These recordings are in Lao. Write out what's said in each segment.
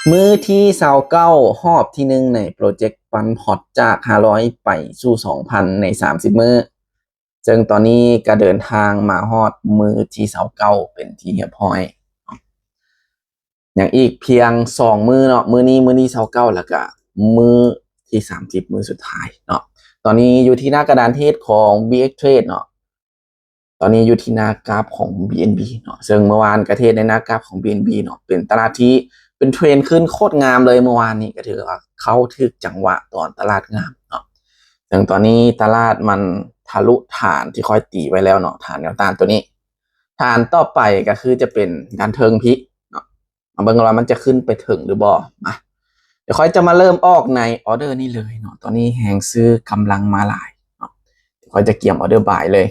ມື້ທີຊາວເກົ້າ ຮອບທີໜຶ່ງໃນໂປຣເຈັກປັ່ນພອດຈາກຫ້າຮ້ອຍໄປສູ່ສອງພັນໃນສາມສິບມື້ ເຊິ່ງຕອນນີ້ກໍເດີນທາງມາຮອດມື້ທີຊາວເກົ້າເປັນທີ່ຮຽບຮ້ອຍ. ຍັງອີກພຽງສອງມື້ເນາະ, ມື້ນີ້ມື້ທີຊາວເກົ້າ ແລ້ວກະມື້ທີສາມສິບ ມື້ສຸດທ້າຍເນາະ. ຕອນນີ້ຢູ່ທີ່ໜ້າກະດານເທຣດຂອງ BXTrade ເນາະ. ຕອນນີ້ຢູ່ທີ່ໜ້າກຣາຟຂອງ BNB ເນາະ, ເຊິ່ງເມື່ອວານກະເທຣດໃນໜ້າກຣາຟຂອງ BNB ເນາະ, ເປັນຕະຫຼາດທີ່ເປັນເທຣນຂຶ້ນໂຄດງາມເລີຍ. ເມື່ອວານນີ້ກະຖືວ່າເຂົ້າຖືກຈັງຫວະຕອນຕະຫຼາດງາມເນາະ, ເຊິ່ງຕອນນີ້ຕະຫຼາດມັນທະລຸຖານທີ່ຂ້ອຍຕີໄວ້ແລ້ວເນາະ, ຖານແນວຕ້ານຕົວນີ້, ຖານຕໍ່ໄປກະຄືຈະເປັນດ້ານເທິງພີ້ເນາະ. ມາເບິ່ງກັນວ່າມັນຈະຂຶ້ນໄປເຖິງຫຼືບໍ່. ມາ ດຽວຂ້ອຍຈະມາເລີ່ມອອກໃນອອເດີນີ້ເລີຍເນາະ. ຕອນນີ້ແຮງຊື້ກຳລັງມາຫຼາຍເນາະ, ດຽວຂ້ອຍຈະກຽມອອເດີບາຍເລີຍ.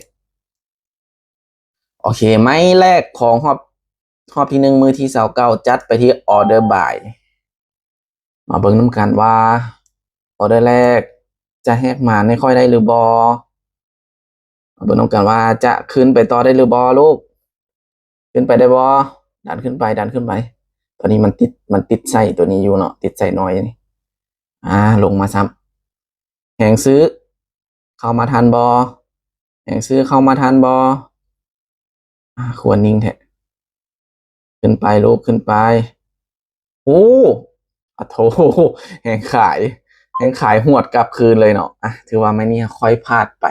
ໂອເຄ, ໄມ້ແລກຂອງຮອບ ຮອບທີໜຶ່ງ ມື້ທີຊາວເກົ້າ ຈັດໄປທີ່ອອເດີບາຍ. ມາເບິ່ງນຳກັນວ່າອອເດີແລກຈະແຫກມານໃຫ້ຂ້ອຍໄດ້ຫຼືບໍ່. ມາເບິ່ງນຳກັນວ່າຈະຂຶ້ນໄປຕໍ່ໄດ້ຫຼືບໍ່ລູກ. ຂຶ້ນໄປໄດ້ບໍ່? ດັນຂຶ້ນໄປ, ດັນຂຶ້ນໄປ. ຕອນນີ້ມັນຕິດ, ມັນຕິດໄສ້ຕົວນີ້ຢູ່ເນາະ, ຕິດໄສ້ນ້ອຍນີ້. ອາ, ລົງມາຊ້ຳ. ແຮງຊື້ເຂົ້າມາທັນບໍ່? ແຮງຊື້ເຂົ້າມາທັນບໍ່? ອາ, ຄືວ່ານິ່ງແທ້. ຂຶ້ນໄປລູກ, ຂຶ້ນໄປ. ໂອ້ ອະໂທ, ແຮງຂາຍ, ແຮງຂາຍຫວດກັບຄືນເລີຍເນາະ. ອາ, ຖືວ່າໄມ້ນີ້ຂ້ອຍພາດໄປ,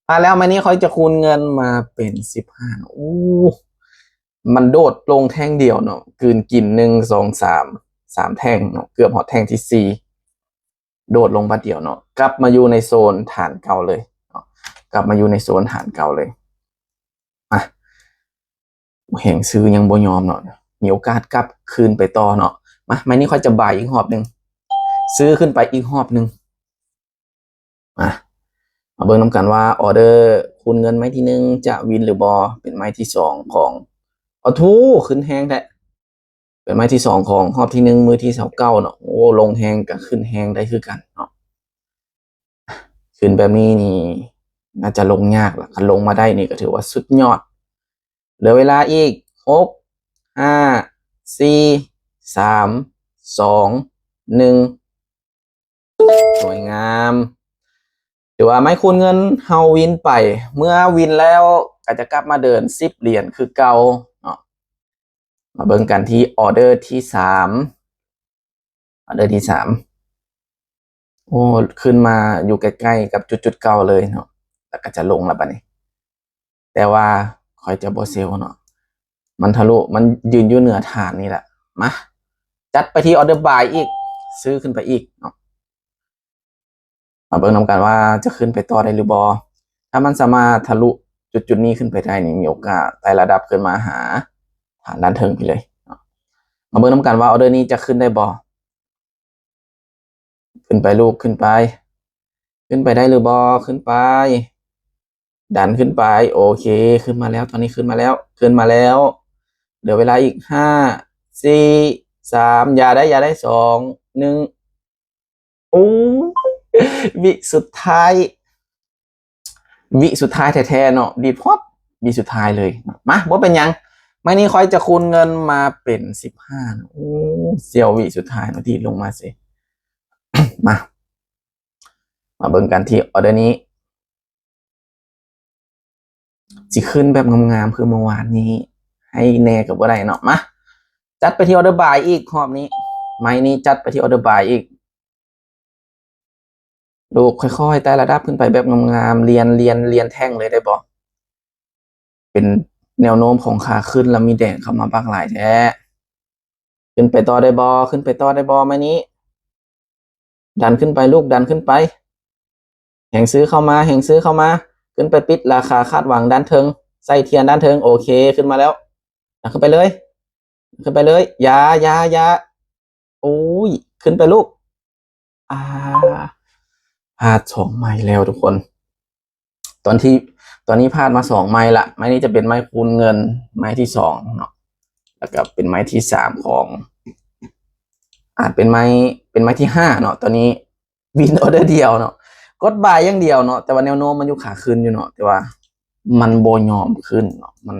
ພາດແລ້ວ. ໄມ້ນີ້ຂ້ອຍຈະຄູນເງິນມາເປັນສິບຫ້າເນາະ. ໂອ້ ມັນໂດດລົງແທ່ງດຽວເນາະ, ກືນກິນ ໜຶ່ງ ສອງ ສາມ ສາມແທ່ງເນາະ, ເກືອບຮອດແທ່ງທີສີ່. ໂດດລົງບາດດຽວເນາະ, ກັບມາຢູ່ໃນໂຊນຖານເກົ່າເລີຍເນາະ, ກັບມາຢູ່ໃນໂຊນຖານເກົ່າເລີຍ. ມາ, ແຮງຊື້ຍັງບໍ່ຍອມເນາະ, ມີໂອກາດກັບຄືນໄປຕໍ່ເນາະ. ມາ, ໄມ້ນີ້ຂ້ອຍຈະບາຍອີກຮອບໜຶ່ງ, ຊື້ຂຶ້ນໄປອີກຮອບໜຶ່ງ. ມາ, ມາເບິ່ງນຳກັນວ່າອອເດີຄູນເງິນໄມ້ທີໜຶ່ງຈະວິນຫຼືບໍ່, ເປັນໄມ້ທີສອງຂອງ, ໂອ້ໂຫ ຂຶ້ນແຮງແທ້. ເປັນໄມ້ທີສອງຂອງຮອບທີໜຶ່ງ ມື້ທີຊາວເກົ້າເນາະ. ໂອ້ ລົງແຮງກະຂຶ້ນແຮງໄດ້ຄືກັນເນາະ. ຂຶ້ນແບບນີ້ນີ້ໜ້າຈະລົງຍາກລະ, ຄັນລົງມາໄດ້ນີ້ກະຖືວ່າສຸດຍອດ. ເຫຼືອເວລາອີກ ຫົກ ຫ້າ ສີ່ ສາມ ສອງ ໜຶ່ງ. ສວຍງາມ. ຖືວ່າໄມ້ຄູນເງິນເຮົາວິນໄປ, ເມື່ອວິນແລ້ວກະຈະກັບມາເດີນສິບຫຼຽນຄືເກົ່າເນາະ. ມາເບິ່ງກັນທີ່ອອເດີທີສາມ, ອອເດີທີສາມ. ໂອ້ ຂຶ້ນມາຢູ່ໃກ້ໆກັບຈຸດໆເກົ່າເລີຍເນາະ, ແລ້ວກະຈະລົງລະບາດນີ້. ແຕ່ວ່າຂ້ອຍຈະບໍ່ເຊວເນາະ, ມັນທະລຸ, ມັນຢືນຢູ່ເໜືອຖານນີ້ແຫຼະ. ມາ, ຈັດໄປທີ່ອອເດີບາຍອີກ, ຊື້ຂຶ້ນໄປອີກເນາະ. ມາເບິ່ງນຳກັນວ່າຈະຂຶ້ນໄປຕໍ່ໄດ້ຫຼືບໍ່. ຖ້າມັນສາມາດທະລຸຈຸດໆນີ້ຂຶ້ນໄປໄດ້ນີ້, ມີໂອກາດໄຕ່ລະດັບຂຶ້ນມາຫາຖານດ້ານເທິງພີ້ເລີຍເນາະ. ມາເບິ່ງນຳກັນວ່າອອເດີນີ້ຈະຂຶ້ນໄດ້ບໍ່. ຂຶ້ນໄປລູກ, ຂຶ້ນໄປ. ຂຶ້ນໄປໄດ້ຫຼືບໍ່? ຂຶ້ນໄປ. ດັນຂຶ້ນໄປ. ໂອເຄ, ຂຶ້ນມາແລ້ວ, ຕອນນີ້ຂຶ້ນມາແລ້ວ, ຂຶ້ນມາແລ້ວ. ເຫຼືອເວລາອີກ ຫ້າ ສີ່ ສາມ, ຢ່າໄດ້, ຢ່າໄດ້, ສອງ ໜຶ່ງ. ໂອ້ ວິສຸດທ້າຍ, ວິສຸດທ້າຍແທ້ໆເນາະ, ດີດຮອດວິສຸດທ້າຍເລີຍ. ມາ, ບໍ່ເປັນຫຍັງ, ມື້ນີ້ຂ້ອຍຈະຄູນເງິນມາເປັນສິບຫ້າ. ໂອ້ ສ່ຽວວິສຸດທ້າຍເນາະ, ດີດລົງມາເສຍ. ມາ, ມາເບິ່ງກັນທີ່ອອເດີນີ້. ຊິຂຶ້ນແບບງາມໆຄືເມື່ອວານນີ້ໃຫ້ແດ່ກໍບໍ່ໄດ້ເນາະ. ມາ, ຈັດໄປທີ່ອອເດີບາຍອີກຮອບນີ້, ໄມ້ນີ້ຈັດໄປທີ່ອອເດີບາຍອີກ. ລູກ, ຄ່ອຍໆໄຕ່ລະດັບຂຶ້ນໄປແບບງາມໆ, ລຽນ, ລຽນ, ລຽນແທ່ງເລີຍໄດ້ບໍ່? ເປັນແນວໂນ້ມຂອງຂາຂຶ້ນ ແລ້ວມີແດງເຂົ້າມາບັກຫຼາຍແທ້. ຂຶ້ນໄປຕໍ່ໄດ້ບໍ່? ຂຶ້ນໄປຕໍ່ໄດ້ບໍ່? ໄມ້ນີ້ ດັນຂຶ້ນໄປລູກ, ດັນຂຶ້ນໄປ. ແຮງຊື້ເຂົ້າມາ, ແຮງຊື້ເຂົ້າມາ. ຂຶ້ນໄປປິດລາຄາຄາດຫວັງດ້ານເທິງ, ໃສ່ທຽນດ້ານເທິງ. ໂອເຄ, ຂຶ້ນມາແລ້ວ. ດັນຂຶ້ນໄປເລີຍ, ຂຶ້ນໄປເລີຍ. ຢ່າ, ຢ່າ, ຢ່າ. ໂອ້ຍ, ຂຶ້ນໄປລູກ. ອາ, ພາດສອງໄມ້ແລ້ວທຸກຄົນ. ຕອນທີ່, ຕອນນີ້ພາດມາສອງໄມ້ລະ. ໄມ້ນີ້ຈະເປັນໄມ້ຄູນເງິນ, ໄມ້ທີສອງເນາະ, ແລ້ວກໍເປັນໄມ້ທີສາມຂອງ, ອາດເປັນໄມ້, ເປັນໄມ້ທີຫ້າເນາະ. ຕອນນີ້ວິນອອເດີດຽວເນາະ, ກົດບາຍຢ່າງດຽວເນາະ, ແຕ່ວ່າແນວໂນ້ມມັນຢູ່ຂາຂຶ້ນຢູ່ເນາະ, ແຕ່ວ່າມັນບໍ່ຍອມຂຶ້ນເນາະ, ມັນ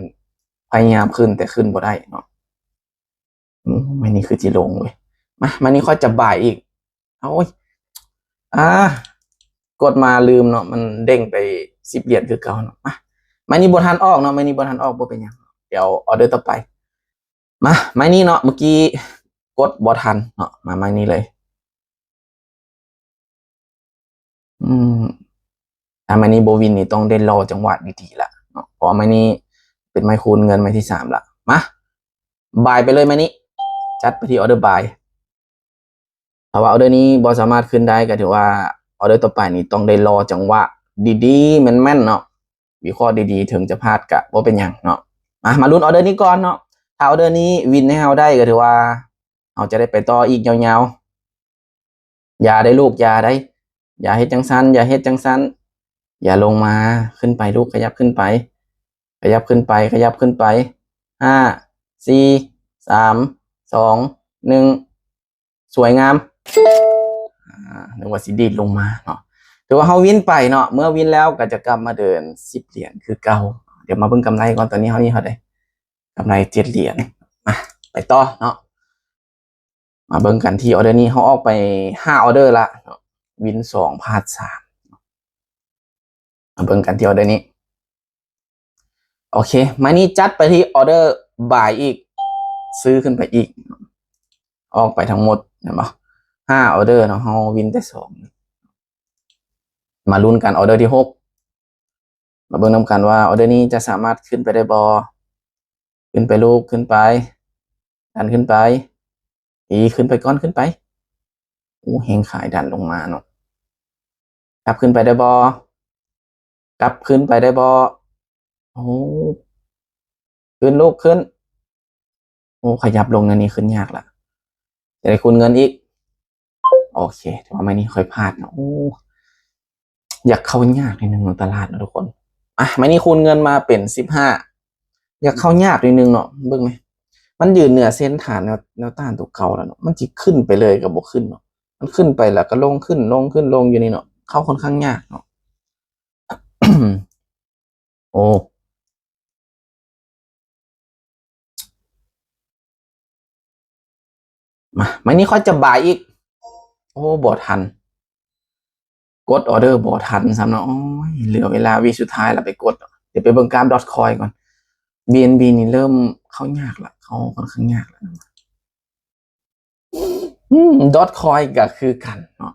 ພະຍາຍາມຂຶ້ນແຕ່ຂຶ້ນບໍ່ໄດ້ເນາະ. ອືມ, ໄມ້ນີ້ຄືຊິລົງເວີຍ. ມາ ໄມ້ນີ້ຂ້ອຍຈະບາຍອີກ. ໂອ້ຍ ອ່າ ກົດມາລືມເນາະ ມັນເດ້ງໄປສິບຫຼຽນຄືເກົ່າເນາະ. ມາ ໄມ້ນີ້ບໍ່ທັນອອກເນາະ ໄມ້ນີ້ບໍ່ທັນອອກ ບໍ່ເປັນຫຍັງ ດຽວອໍເດີຕໍ່ໄປ. ມາ ໄມ້ນີ້ເນາະ ເມື່ອກີ້ກົດບໍ່ທັນເນາະ ມາໄມ້ນີ້ເລີຍ. ອືມ ຖ້າໄມ້ນີ້ບໍ່ວິນນີ້ຕ້ອງໄດ້ລໍຈັງຫວະດີໆລະເນາະ ເພາະວ່າໄມ້ນີ້ເປັນໄມ້ຄູນເງິນໄມ້ທີສາມລະ. ມາ ບາຍໄປເລີຍໄມ້ນີ້ ຈັດໄປທີ່ອໍເດີບາຍ. ຖ້າວ່າອໍເດີນີ້ບໍ່ສາມາດຂຶ້ນໄດ້ ກໍຖືວ່າອໍເດີຕໍ່ໄປນີ້ຕ້ອງໄດ້ລໍຈັງຫວະດີໆ ແມ່ນໆເນາະ ວິເຄາະດີໆ ເຖິງຈະພາດກະບໍ່ເປັນຫຍັງເນາະ. ມາ ມາລຸ້ນອໍເດີນີ້ກ່ອນເນາະ ຖ້າອໍເດີນີ້ວິນໃຫ້ເຮົາໄດ້ ກໍຖືວ່າເຮົາຈະໄດ້ໄປຕໍ່ອີກຍາວໆ. ຢ່າໄດ້ລູກ ຢ່າໄດ້ ຢ່າເຮັດຈັ່ງຊັ້ນ ຢ່າເຮັດຈັ່ງຊັ້ນ ຢ່າລົງມາ ຂຶ້ນໄປລູກ ຂະຫຍັບຂຶ້ນໄປ ຂະຫຍັບຂຶ້ນໄປ ຂະຫຍັບຂຶ້ນໄປ. ຫ້າ ສີ່ ສາມ ສອງ ໜຶ່ງ ສວຍງາມ. ອ່າ ນຶກວ່າຊິດີດລົງມາເນາະ ຖືວ່າເຮົາວິນໄປເນາະ. ເມື່ອວິນແລ້ວກໍຈະກັບມາເດີນສິບຫຼຽນຄືເກົ່າ. ດຽວມາເບິ່ງກຳໄລກ່ອນ ຕອນນີ້ເຮົາມີເທົ່າໃດ? ກຳໄລເຈັດຫຼຽນ. ມາ ໄປຕໍ່ເນາະ. ມາເບິ່ງກັນທີ່ອໍເດີນີ້ ເຮົາອອກໄປຫ້າອໍເດີລະເນາະ ວິນສອງ ພາດສາມ. ມາເບິ່ງກັນທີ່ອໍເດີນີ້. ໂອເຄ ໄມ້ນີ້ຈັດໄປທີ່ອໍເດີບາຍອີກ ຊື້ຂຶ້ນໄປອີກ ອອກໄປທັງໝົດ ເຫັນບໍ່ ຫ້າອໍເດີເນາະ ເຮົາວິນແຕ່ສອງ. ມາລຸ້ນກັນອໍເດີທີຫົກ ມາເບິ່ງນຳກັນວ່າອໍເດີນີ້ຈະສາມາດຂຶ້ນໄປໄດ້ບໍ່? ຂຶ້ນໄປລູກ ຂຶ້ນໄປ ດັນຂຶ້ນໄປ. ອີ ຂຶ້ນໄປກ່ອນ ຂຶ້ນໄປ. ໂອ້ ແຮງຂາຍດັນລົງມາເນາະ. ກັບຂຶ້ນໄປໄດ້ບໍ່? ກັບຂຶ້ນໄປໄດ້ບໍ່? ໂອ້ ຂຶ້ນລູກ ຂຶ້ນ. ໂອ້ ຂະຫຍັບລົງແນວນີ້ຂຶ້ນຍາກລະ ຈະໄດ້ຄູນເງິນອີກ. ໂອເຄ ຖືວ່າໄມ້ນີ້ຂ້ອຍພາດເນາະ. ໂອ້ ຢາກເຂົ້າຍາກໜ້ອຍໜຶ່ງເນາະ ຕະຫຼາດເນາະທຸກຄົນ. ອ່ະ ໄມ້ນີ້ຄູນເງິນມາເປັນສິບຫ້າ ຢາກເຂົ້າຍາກໜ້ອຍໜຶ່ງເນາະ. ເບິ່ງແມ ມັນຢືນເໜືອເສັ້ນຖານແນວ ແນວຕ້ານຕົວເກົ່າແລ້ວເນາະ ມັນຊິຂຶ້ນໄປເລີຍກໍບໍ່ຂຶ້ນເນາະ. ມັນຂຶ້ນໄປແລ້ວກໍລົງ ຂຶ້ນ ລົງ ຂຶ້ນ ລົງຢູ່ນີ້ເນາະ ເຂົ້າຄ່ອນຂ້າງຍາກເນາະ. ໂອ້ ມາ ໄມ້ນີ້ຂ້ອຍຈະບາຍອີກ. ໂອ້ ບໍ່ທັນ ກົດອໍເດີບໍ່ທັນຊ້ຳເນາະ. ໂອ້ຍ ເຫຼືອເວລາວິສຸດທ້າຍລະໄປກົດ. ດຽວໄປເບິ່ງກາບດອດຄອຍກ່ອນ. ບີເອັນບີນີ້ເລີ່ມເຂົ້າຍາກລະ ເຂົ້າຄ່ອນຂ້າງຍາກລະ. ອືມ ດອດຄອຍກໍຄືກັນເນາະ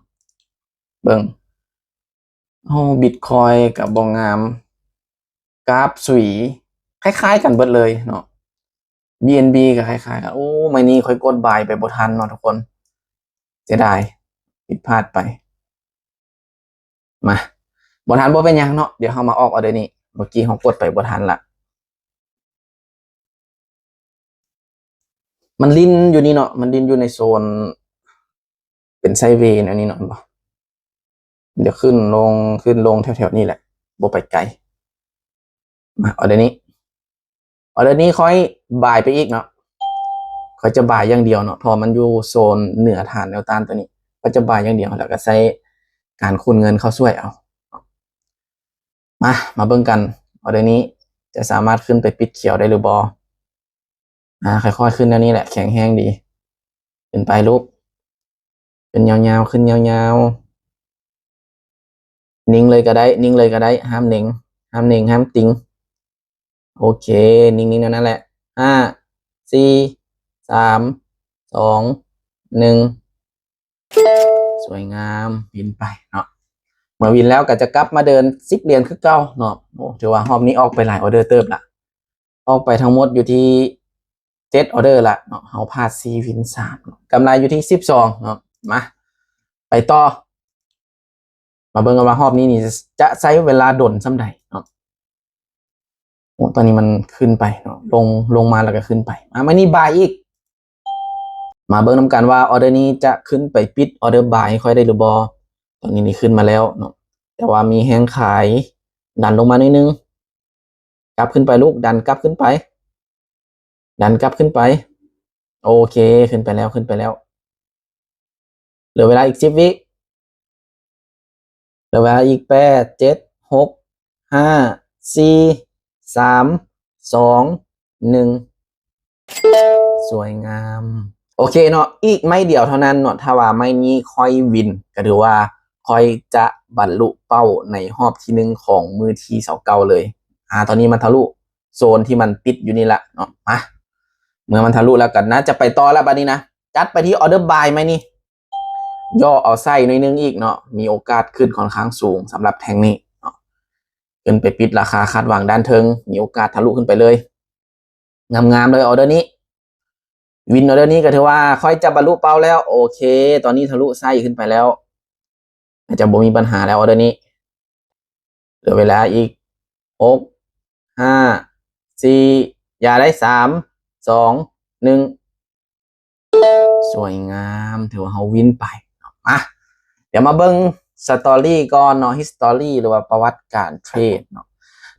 ເບິ່ງ ໂອ້ ບິດຄອຍກໍບໍ່ງາມ ກາບສຸຍ ຄ້າຍໆກັນເບິດເລີຍເນາະ. ບີເອັນບີກໍຄ້າຍໆກັນ. ໂອ້ ໄມ້ນີ້ຂ້ອຍກົດບາຍໄປບໍ່ທັນເນາະທຸກຄົນ ເສຍດາຍ ຜິດພາດໄປ. ມາ ບໍ່ທັນບໍ່ເປັນຫຍັງເນາະ ດຽວເຮົາມາອອກອໍເດີນີ້. ເມື່ອກີ້ເຮົາກົດໄປບໍ່ທັນລະ ມັນຫຼິ້ນຢູ່ນີ້ເນາະ ມັນຫຼິ້ນຢູ່ໃນໂຊນເປັນໄຊເວແນວນີ້ເນາະ ເຫັນບໍ່? ດຽວຂຶ້ນລົງ ຂຶ້ນລົງແຖວໆນີ້ແຫຼະ ບໍ່ໄປໄກ. ມາ ອໍເດີນີ້ ອໍເດີນີ້ຂ້ອຍບາຍໄປອີກເນາະ ຂ້ອຍຈະບາຍຢ່າງດຽວເນາະ ເພາະມັນຢູ່ໂຊນເໜືອຖານແນວຕ້ານຕົວນີ້ ຂ້ອຍຈະບາຍຢ່າງດຽວ ແລ້ວກໍໃຊ້ການຄູນເງິນເຂົ້າຊ່ວຍເອົາ. ມາ ມາເບິ່ງກັນ ອໍເດີນີ້ຈະສາມາດຂຶ້ນໄປປິດຂຽວໄດ້ຫຼືບໍ່? ອ່າ ຄ່ອຍໆຂຶ້ນແນວນີ້ແຫຼະ ແຂງແຮງດີ. ຂຶ້ນໄປລູກ ຂຶ້ນຍາວໆ ຂຶ້ນຍາວໆ. ນິ່ງເລີຍກໍໄດ້ ນິ່ງເລີຍກໍໄດ້ ຫ້າມເໜັງ ຫ້າມເໜັງ ຫ້າມຕິງ. ໂອເຄ ນິ່ງໆແນວນັ້ນແຫຼະ. ຫ້າ ສີ່ ສາມ ສອງ ໜຶ່ງ ສວຍງາມ ວິນໄປເນາະ. ເມື່ອວິນແລ້ວກໍຈະກັບມາເດີນສິບຫຼຽນຄືເກົ່າເນາະ. ໂອ້ ຖືວ່າຮອບນີ້ອອກໄປຫຼາຍອໍເດີເຕີບລະ ອອກໄປທັງໝົດຢູ່ທີ່ເຈັດອໍເດີລະເນາະ. ເຮົາພາດສີ່ ວິນສາມເນາະ ກຳໄລຢູ່ທີ່ສິບສອງເນາະ. ມາ ໄປຕໍ່ ມາເບິ່ງກັນວ່າຮອບນີ້ນີ້ຈະໃຊ້ເວລາດົນສ່ຳໃດເນາະ. ໂອ້ ຕອນນີ້ມັນຂຶ້ນໄປເນາະ ລົງ ລົງມາແລ້ວກໍຂຶ້ນໄປ. ມາ ໄມ້ນີ້ບາຍອີກ. ມາເບິ່ງນຳກັນວ່າອໍເດີນີ້ຈະຂຶ້ນໄປປິດອໍເດີບາຍໃຫ້ຂ້ອຍໄດ້ຫຼືບໍ່? ຕອນນີ້ນີ້ຂຶ້ນມາແລ້ວເນາະ ແຕ່ວ່າມີແຮງຂາຍດັນລົງມາໜ້ອຍໜຶ່ງ. ກັບຂຶ້ນໄປລູກ ດັນກັບຂຶ້ນໄປ ດັນກັບຂຶ້ນໄປ. ໂອເຄ ຂຶ້ນໄປແລ້ວ ຂຶ້ນໄປແລ້ວ. ເຫຼືອເວລາອີກສິບວິ ເຫຼືອເວລາອີກ ແປດ ເຈັດ ຫົກ ຫ້າ ສີ່ ສາມ ສອງ ໜຶ່ງ. ສວຍງາມ. ໂອເຄເນາະ ອີກໄມ້ດຽວເທົ່ານັ້ນເນາະ ຖ້າວ່າໄມ້ນີ້ຂ້ອຍວິນ ກໍຖືວ່າຂ້ອຍຈະບັນລຸເປົ້າໃນຮອບທີໜຶ່ງຂອງມື້ທີຊາວເກົ້າເລີຍ. ອາ ຕອນນີ້ມັນທະລຸໂຊນທີ່ມັນຕິດຢູ່ນີ້ລະເນາະ. ມາ ເມື່ອມັນທະລຸແລ້ວກໍໜ້າຈະໄປຕໍ່ລະ ບັດນີ້ນະ ຈັດໄປທີ່ອອເດີບາຍໄມ້ນີ້ ຫຍໍ້ເອົາໃສ່ໜ້ອຍໜຶ່ງອີກເນາະ ມີໂອກາດຂຶ້ນຂ້ອນຂ້າງສູງສຳລັບແທ່ງນີ້ເນາະ. ຂຶ້ນໄປປິດລາຄາຄາດຫວັງດ້ານເທິງ ມີໂອກາດທະລຸຂຶ້ນໄປເລີຍ ງາມໆເລີຍອອເດີນີ້. ວິນອອເດີນີ້ກໍຖືວ່າຂ້ອຍຈະບັນລຸເປົ້າແລ້ວ. ໂອເຄ ຕອນນີ້ທະລຸໃສ່ຂຶ້ນໄປແລ້ວ ໜ້າຈະບໍ່ມີບັນຫາແລ້ວອອເດີນີ້. ເຫຼືອເວລາອີກ ຫົກ ຫ້າ ສີ່ ຢ່າໄດ້ ສາມ ສອງ ໜຶ່ງ ສວຍງາມ ຖືວ່າເຮົາວິນໄປ. ມາ ດຽວມາເບິ່ງສະຕໍຣີກ່ອນເນາະ ຮິສຕໍຣີ ຫຼືວ່າປະຫວັດການເທຣດເນາະ.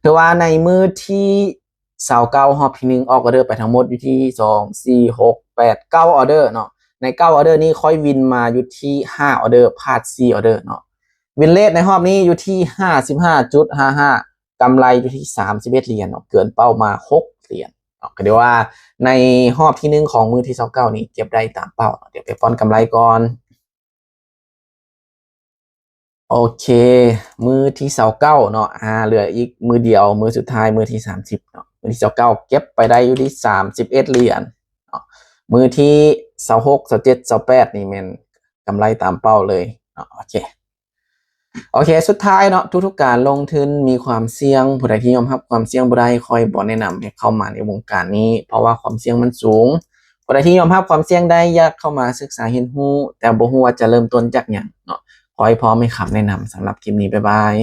ຖືວ່າໃນມື້ທີຊາວເກົ້າ ຮອບທີໜຶ່ງ ອອກອອເດີໄປທັງໝົດຢູ່ທີ່ ສອງ ສີ່ ຫົກ ແປດ ເກົ້າ ອອເດີເນາະ. ໃນເກົ້າອອເດີນີ້ຂ້ອຍວິນມາຢູ່ທີ່ຫ້າອອເດີ ພາດສີ່ອອເດີເນາະ. ວິນເຣດໃນຮອບນີ້ຢູ່ທີ່ຫ້າສິບຫ້າຈຸດຫ້າຫ້າ ກຳໄລຢູ່ທີ່ສາມສິບເອັດຫຼຽນເນາະ ເກີນເປົ້າມາຫົກຫຼຽນເນາະ. ກໍຖືວ່າໃນຮອບທີໜຶ່ງຂອງມື້ທີຊາວເກົ້ານີ້ເກັບໄດ້ຕາມເປົ້າເນາະ. ດຽວໄປປ່ອນກຳໄລກ່ອນ. ໂອເຄ ມື້ທີຊາວເກົ້າເນາະ ອາ ເຫຼືອອີກມື້ດຽວ ມື້ສຸດທ້າຍ ມື້ທີສາມສິບເນາະ. ມື້ທີຊາວເກົ້າເກັບໄປໄດ້ຢູ່ທີ່ສາມສິບເອັດຫຼຽນເນາະ. ມື້ທີຊາວຫົກ ຊາວເຈັດ ຊາວແປດນີ້ແມ່ນກຳໄລຕາມເປົ້າເລີຍເນາະ. ໂອເຄ ໂອເຄ ສຸດທ້າຍເນາະ ທຸກໆການລົງທຶນມີຄວາມສ່ຽງ. ຜູ້ໃດທີ່ຍອມຮັບຄວາມສ່ຽງບໍ່ໄດ້ ຂ້ອຍບໍ່ແນະນຳໃຫ້ເຂົ້າມາໃນວົງການນີ້ ເພາະວ່າຄວາມສ່ຽງມັນສູງ. ຜູ້ໃດທີ່ຍອມຮັບຄວາມສ່ຽງໄດ້ ຢາກເຂົ້າມາສຶກສາຮຽນຮູ້ ແຕ່ບໍ່ຮູ້ວ່າຈະເລີ່ມຕົ້ນຈາກຫຍັງເນາະ ຂ້ອຍພ້ອມໃຫ້ຄຳແນະນຳ. ສຳລັບຄລິບນີ້ ບາຍບາຍ.